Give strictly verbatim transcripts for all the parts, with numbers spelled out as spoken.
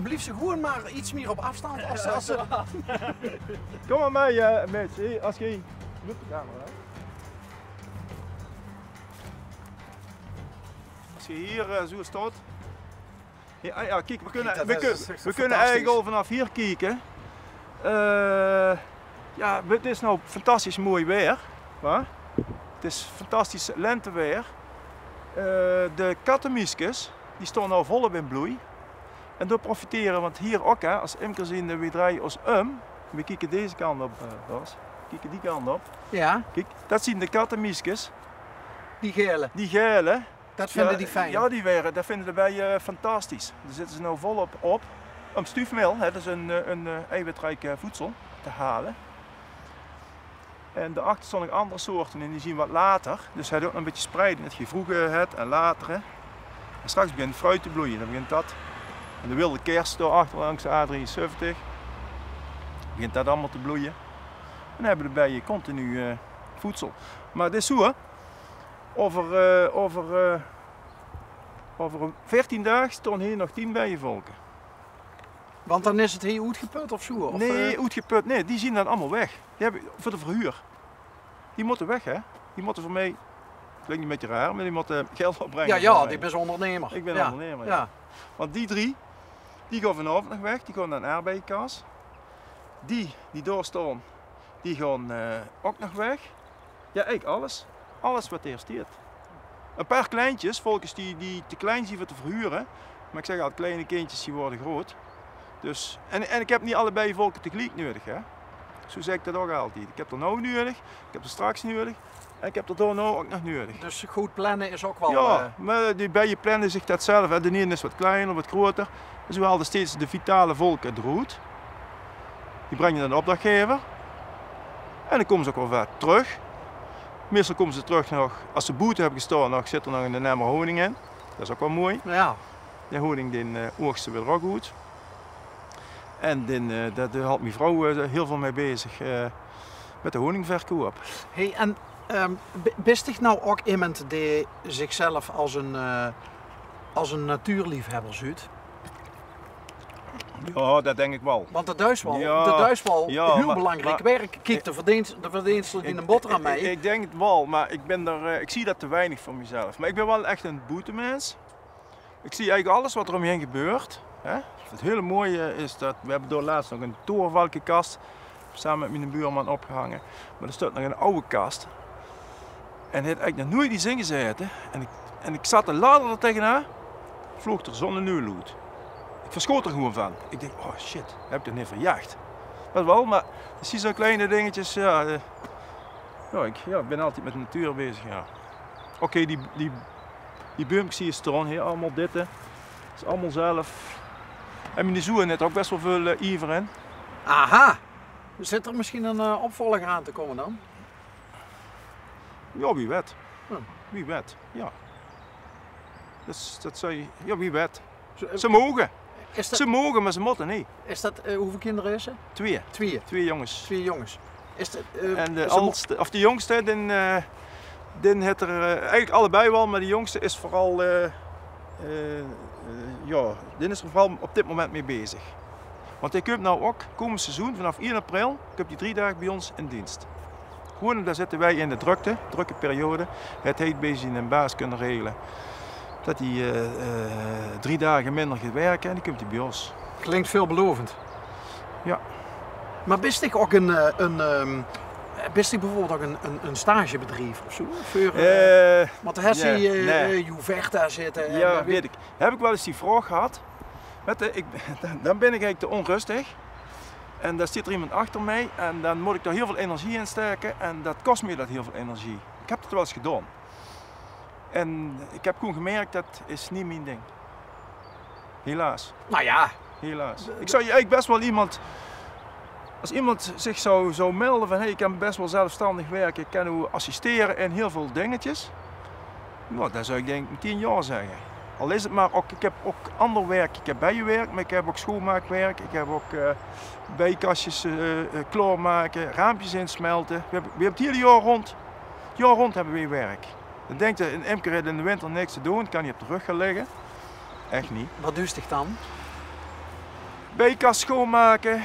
Blief ze gewoen mer get mieë op aafstand as, as ze... Kóm mer mei, eh, Mitch. Hie, as geej... Loop de camera, hè. As geej hie, eh, zoe staot. Hie, ah, jao, kiek, we kinne, we kinne eigelik al vanaaf hie kieke. Eh, jao, 't is noe fantastisch mooi waer, wa? 't Is fantastisch lentewaer. Eh, de kattemieskes, die staon noe volop in bloei. En dao profitere, want hie ok, hè, as imker zeen, de W drie os um. We kieke deze kant op, eh, Bas. We kieke die kant op. Jao. Kiek, dat zien de kattemieskes. Die gaele. Die gaele. Dat vinde die fijn. Jao, die waere, dat vinde de beie, eh, fantastisch. Dao zitte ze noe volop op. Um stuufmeel, hè, dat is ein, eh, ein, eh, eiwitriek, eh, voedsel te hale. En daoachter staon nog anger soorte en die zien wat later. Dus hae deit nog e bietje spreide, det geej vroege het en latere. En straks begint fruit te bloeie, dan begint dat. En de wilde kers daoachter langs de A drieënzeventig. Begint dat allemaol te bloeie. En dan hebbe de beie continu, eh, voedsel. Mer 't is zoe, hè. Euver, eh, euver, eh, euver veertien daag staon hie nog tien beievolke. Want dan is 't hie oetgeput of zoe, of, nae, eh? Oetgeput, nae, die zien dan allemaol weg. Die hebbe, veur de verhuur. Die mótte weg, hè. Die mótte veur mich, klink e bietje raar, mer die mótte geld opbrenge veur mich. Jao, jao, doe bis óngernemer. Ich bin óngernemer, jao. Want die drie, die gaon vanaovend nog weg, die gaon nao ein aerdbeiekas. Die, die dao staon, die gaon, eh, ok nog weg. Jao, eigelik alles. Alles wat dao steit. E paar kleintjes, volkes die, die te klein zien veur te verhure. Mer ich zègk altied, kleine kindjes, die waere groot. Dus, en, en ich höb neet allebei volke tegeliek neudig, hè. Zoe zègk ich dat ouch altied. Ich höb d'r noe neudig, ich höb d'r straks neudig en ich höb d'r daonao ouch nog neudig. Dus good planne is ouch waal, jao, eh, mer die beie planne zich dat zelf, hè. D'n eine is wat kleiner, wat groter. En zoe haole steeds de vitale volke d'roet. Die bringe dan de opdrachgever. En dan kómme ze ouch waal weer trök. Meistal kómme ze trök nog, es ze boete höbbe gestaon, nog, zit d'r nog 'nen emmer honing in. Dat is ouch waal mooi. Jao. De honing, dae, eh, oogste v'r d'r ouch oet. En dae, eh, dat, dao hèlt mien vrouw, eh, hiel väöl mei bezig, eh, mit de honingverkoup. Hey, en, ehm, bi-, bis dich noe ouch emes dae zichzelf es ein, eh, es ein natuurliefhebber zuut? Jao, dat dink ich waal. Want dat is waal, jao, dat is waal, jao, hiel belangriek werk. Kiek, de verdeenste, de verdeenste die ein boterham mei. Ich, ich dink 't waal, mer ich bin d'r, eh, ich zie dat te weinig veur mezelf. Mer ich bin waal ech ein boetemins. Ich zie eigelik alles wat d'r óm mich haer gebeurt, hè. 't Hiel mooie is dat, v'r höbbe dao laatst nog ein torevalkekas same mit miene buurman opgehange. Mer d'r steit nog ein aw kas. En hae haet eigelik nog noeit ins ingezaete. En ich, en ich zat de ladder d'r taengenaan, vloog d'r zónne-neul oet. Ich versjoot d'r gewoen van. Ich dink: "Oh shit, höb ich dat neet verjag?" Dat waal, mer dat zien zoe'n klein dingetjes, jao, eh, jao, ich, jao, ich bin altied mit de natuur bezig, jao. Oké, die, die, die beumkes die hie staon, hie allemaol dit, hè. Dat is allemaol zelf. En miene zoon haet d'r ouch bès waal väöl, eh, iever in. Aha! Zit d'r mesjien ein, eh, opvolger aan te kómme dan? Jao, wie weit. Jao. Wie weit, jao. Dat is, dat zou je, jao, wie weit. Ze, eh, ze moge. Is dat, ze moge, mer ze mótte neet. Is dat, eh, wieväöl kinder is ze? Twieë. Twieë. Twieë jónges. Twieë jónges. Is dat, eh, en de aldste, of de jóngste, dae, eh, dae haet d'r, eh, eigelik allebei waal, mer de jóngste is veural, eh, eh, eh, jao, dae is d'r veural op dit moment mei bezig. Want hae kump noe ouch, kómmend seizoen, vanaaf ein april, kump hae drie daag bie ós in deens. Gewoen, dao zitte wej in de drökte, drökke periode. Haet hae bie ziene baas kinne regele dat hae, eh, eh, drie daag minder geit wirke en dan kump hae bie ós. Klink veelbelovend. Jao. Mer bis dich ouch ein, eh, ein, ehm, bis dich bieveurbeeld ouch ein, ein, ein stagebedrief of zoe? Veur, eh, want dan höbs se, eh, Juverta zitte en, jao, eh, weit ich. Höb ich waal ins die vraog gehad. Weit se, ich, dan, dan bin ich eigelik te ónröstig. En dao steit d'r emes achter mich en dan mót ich dao hiel väöl energie in staeke en dat kos mich dat hiel väöl energie. Ich höb dat waal ins gedaon. En ich höb gewoen gemerk, dat is neet mien ding. Helaas. Nou jao. Helaas. Ich zou, ich bès waal emes, es emes zich zou, zou melde van: "Hey, ich kan bès waal zelfstandig wirke, ich kan ow assistere in hiel väöl dingetjes." Nou, dan zou ich dink ich metein jao zègke. Al is 't mer ouch, ich höb ouch anger werk. Ich höb biejewerk, mer ich höb ouch sjoonmaakwirk. Ich höb ouch, eh, biejekasjes, eh, eh, klaormake, raampjes insmelte. V'r höbbe, v'r höbbe 't hiel jaor rónd, jaor rónd höbbe v'r werk. Dan dinks se, ein imker haet in de winter niks te doon, kan hae op de rök gaon ligke. Ech neet. Wat duis dich dan? Bijenkas schoonmake,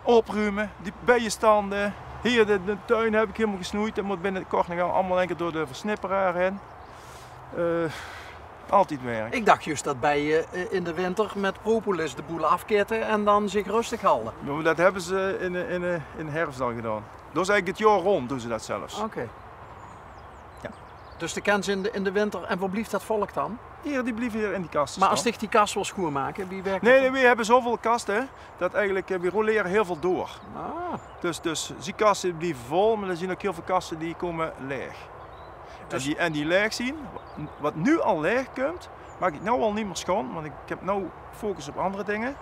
oprume, die bijenstande. Hier, de, de tuin heb ik helemaal gesnoeid. Dat moet binnenkort nog allemaal een keer door de versnipperaar heen. Eh, Altijd werk. Ik dacht juist dat bijen, eh, in de winter met propolis de boel afkitten en dan zich rustig houden. Ja, maar dat hebben ze in de, in de, in de herfst al gedaan. Dat is eigenlijk het jaar rond doen ze dat zelfs. Oké. Ja. Dus de kent ze in de, in de winter. En waar blijft dat volk dan? Hier, die blijven hier in die kasten staan. Maar als ik die kast wil schoonmaken, wie werkt dat dan? Nee, nee, we hebben zoveel kasten dat eigenlijk, eh, we roleren heel veel door. Ah. Dus, dus die kasten blijven vol, maar er zijn ook heel veel kasten die komen leeg. En die, en die leeg zien, wat nu al leeg komt, maak ik nou al niet meer schoon, want ik heb nou focus op andere dingen.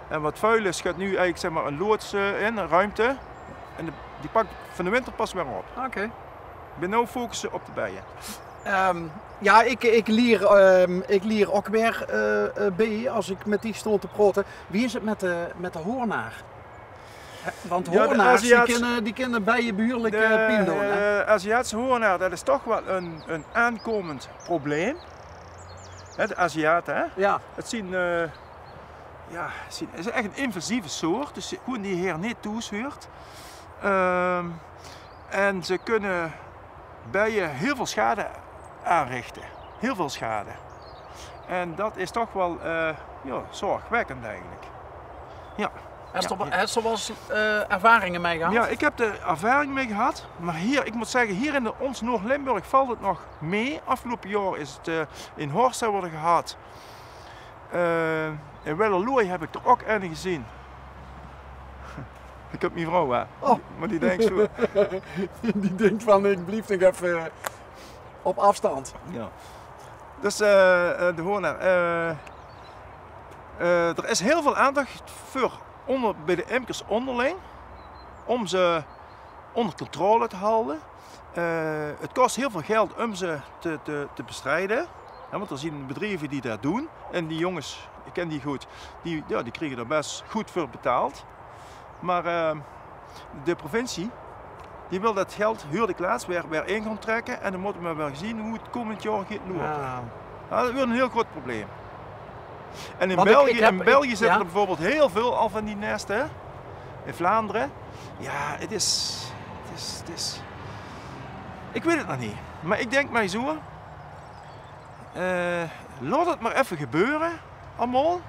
En wat vuil is, gaat nu eigenlijk, zeg maar, een loods, eh, in, een ruimte. En de, die pak ik van de winter pas weer op. Oké. Ik ben nou focussen op de bijen. Ehm, ja, ik, ik, lier, ehm, ik lier ook weer eh, eh, bij als ik met die stond te praten. Wie is het met de, met de hoornaar? Hè, want hoornaars, die kunnen, die kunnen bijen behoorlijk eh, pijn doen, hè? De Aziatische hoornaar, dat is toch wel een, een aankomend probleem. Hè, de Aziaten, hè? Ja. Het zien, eh, ja, het zien, het is echt een invasieve soort, dus ze kunnen die hier niet thuis huurt. Ehm, en ze kunnen bijen heel veel schade aanrichten. Heel veel schade. En dat is toch wel, eh, ja, zorgwekkend eigenlijk. Ja. Heb je er wel eens eh, ervaringen mee gehad? Ja, ik heb er ervaring mee gehad. Maar hier, ik moet zeggen, hier in de, ons Noord-Limburg valt het nog mee. Afgelopen jaar is het eh, in Horst hebben we er gehad. Eh, in Wellerlooi heb ik er ook een gezien. Ik heb mijn vrouw, hè. Oh. Maar die denkt zo. Die denkt van, ik blijf nog even op afstand. Ja. Dus eh, eh, de hoornaar. Eh, eh, er is heel veel aandacht voor onder, bij de imkers onderling om ze onder controle te houden. Eh, het kost heel veel geld om ze te, te, te bestrijden. Ja, want er zijn bedrijven die dat doen. En die jongens, ik ken die goed, die, ja, die krijgen er best goed voor betaald. Maar eh, de provincie, die wil dat geld, huur de klaats, weer, weer in gaan trekken. En dan moeten we maar weer zien hoe het komend jaar gaat lopen. Ja. Ja, dat wordt een heel groot probleem. En in België, in België zitten er bijvoorbeeld heel veel al van die nesten, hè? In Vlaanderen. Ja, het is, het is, het is... Ik weet het nog niet. Maar ik denk maar zo, eh, laat het maar even gebeuren, allemaal.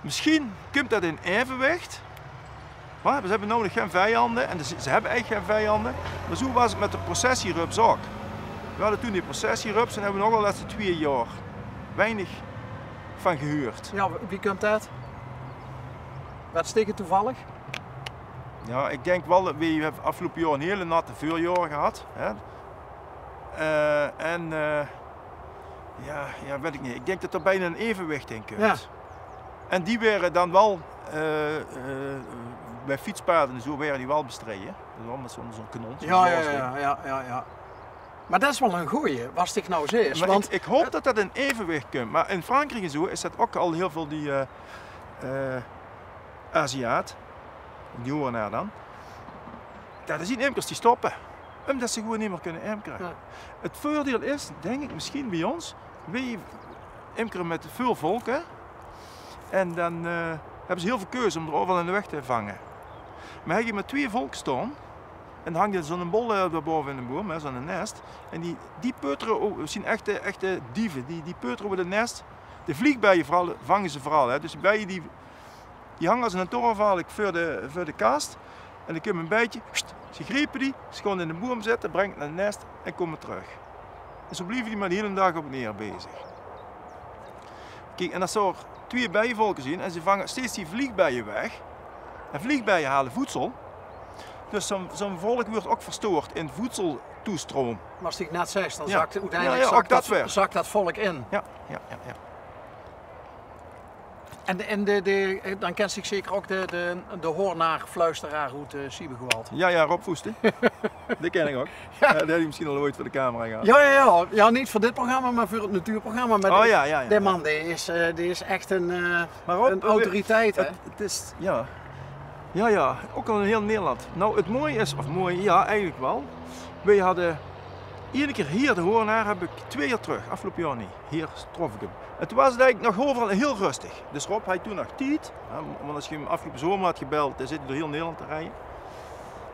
Misschien komt dat in evenwicht. Maar we hebben namelijk geen vijanden en ze, ze hebben eigenlijk geen vijanden. Maar zo was het met de processierups ook. We hadden toen die processierups en hebben we nog al de laatste twee jaar weinig van gehuurd. Ja, wie komt dat? Wat stikken toevallig? Ja, ik denk wel dat we hebben afgelopen jaar een hele natte vuurjaar gehad. Hè. Eh, en eh, ja, ja, weet ik niet. Ik denk dat er bijna een evenwicht in komt. Ja. En die werden dan wel eh, eh, bij fietspaden en zo werden die wel bestreden. Dat is wel met zo'n zo'n kanon. Ja, ja, ja, ja, ja. Maar dat is wel een goeie, wat ik nou zeg. Maar want ik, ik hoop dat dat in evenwicht komt. Maar in Frankrijk en zo is dat ook al heel veel die eh, eh, Aziat, die hoornaar dan. Ja, er zijn imkers die stoppen, omdat ze gewoon niet meer kunnen imkeren. Ja. Het voordeel is, denk ik, misschien bij ons, wij imkeren met veel volken. En dan eh, hebben ze heel veel keuze om er overal in de weg te vangen. Maar heb je maar twee volken staan, en dan hangt er zo'n bol eh, daarboven in de boom, hè, zo'n nest. En die, die peuteren, ook, dat zijn echte, echte dieven, die, die peuteren over de nest. De vliegbijen vooral, vangen ze vooral, hè. Dus die bijen die, die hangen als een torenvalk voor de, voor de kast. En dan kunnen een beetje, ze griepen die, ze gaan in de boom zitten, brengen het naar het nest en komen terug. En zo blijven die maar de hele dag op en neer bezig. Kijk, en als er twee bijenvolken zijn en ze vangen steeds die vliegbijen weg, en vliegbijen halen voedsel, dus zo'n zo'n volk wordt ook verstoord in voedseltoestroom. Maar als ik net zeg, dan zakt, uiteindelijk zakt dat volk in. Ja, ja, ja. En, en de, de, dan kent zich zeker ook de, de, de hoornaar-fluisteraar uit uh, Siebegewald. Ja, ja, Rob Voesten. Die ken ik ook. Ja. Ja, die heb je misschien al ooit voor de camera gehad. Ja, ja, ja. Ja, niet voor dit programma, maar voor het natuurprogramma. Maar oh, de, ja, ja, ja, de man, die is, uh, die is echt een, uh, maar Rob, een autoriteit, hè? Het, het is, ja. Ja, ja, ook al in heel Nederland. Nou, het mooie is, of mooi, ja, eigenlijk wel. Wij hadden Ene kier hie, de hoornaar, höb ich twee jaor trök, aafgeloupe jaor neet, hie trof ich 'm. En toen waas 't eigelik nog euveral hiel röstig. Dus Rob haw toen nog tied, hè, want es ich 'm aafgeloupe zomer haw gebeld, dan zit 'r door hiel Nederland te rieje.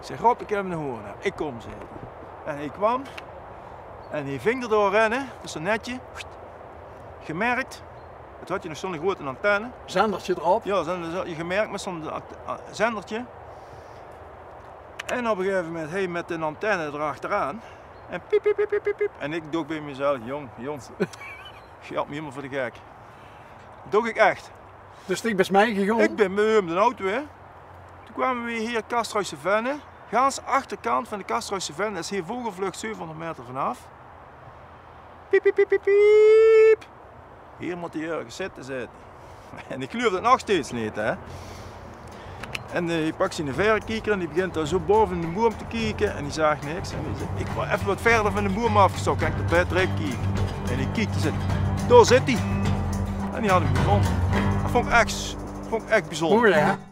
Ich zèk: "Rob, ich höb 'ne hoornaar." "Ich kóm," zag 'r. En hae kwaam. En hae ving d'r dao ein, hè, mit zo'n netje. Gemerk. 't Haw nog zo'n groeate antenne. Zendertje d'rop? Jao, zender, zoe, gemerk mit zo'n at-, a-, zendertje. En op e gegaeve moment, hae mit 'n antenne d'rachteraan. En piep, piep, piep, piep, piep, piep. En ich dach bie mezelf: "Jóng, jóng, geer haolt mich hielemaol veur de gek." Dach ich ech. Dus dich bis mètgegange? Ich bin mit häöm d'n auto, hè. Toen kwame v'r hie Castricusche Venne. Gans achterkant van de Castricusche Venne, is hie vogelvlug zevenhóngerd meter vanaaf. Piep, piep, piep, piep, piep. Hie mót hae örges zitte, zaet 'r. En ich geluif 't nog steeds neet, hè. En, eh, hae pak ziene verrekieker en hae begint dao zoe baove in de boum te kieke en hae zaag niks. En hae zaet: "Ich gaon effe get wiejer van de boum aafgestaoke, kan ich d'r baeter oet kieke." En hae kiek, hae zaet: "Dao zit 'r." En hae haw 'm gevónje. Det vónj ich ech, vónj ich ech biezónjer. Mooi, hè?